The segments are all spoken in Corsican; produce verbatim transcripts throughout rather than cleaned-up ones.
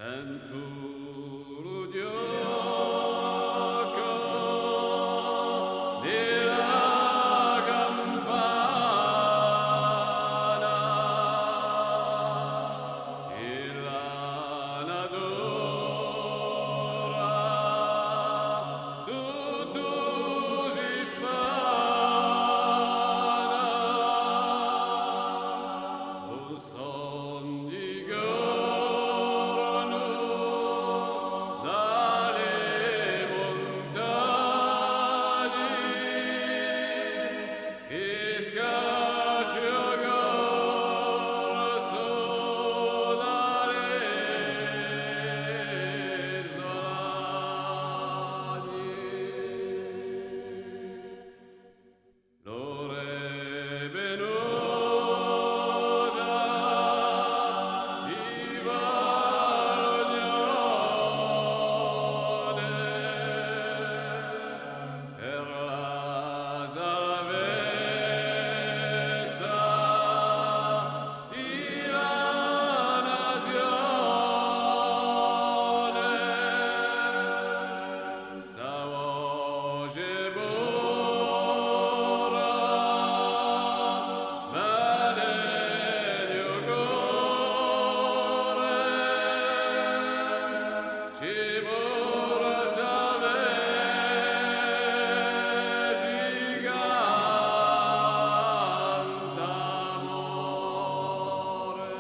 Sentu u ghjocu di la campana è la natura tuttu si spana. Un sondighju cornu da li muntagni, chì scacciu corsu da li isolani. L'ora hè venuta di fà l'unione per la salvezza di la nazione. Sta voce pura, mane di u core, ci porta, ci canta amore.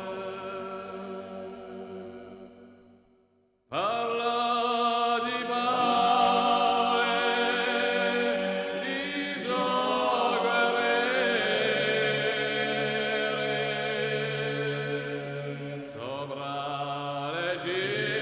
Parla di Paulu è di i so guerrieri, sopra le cime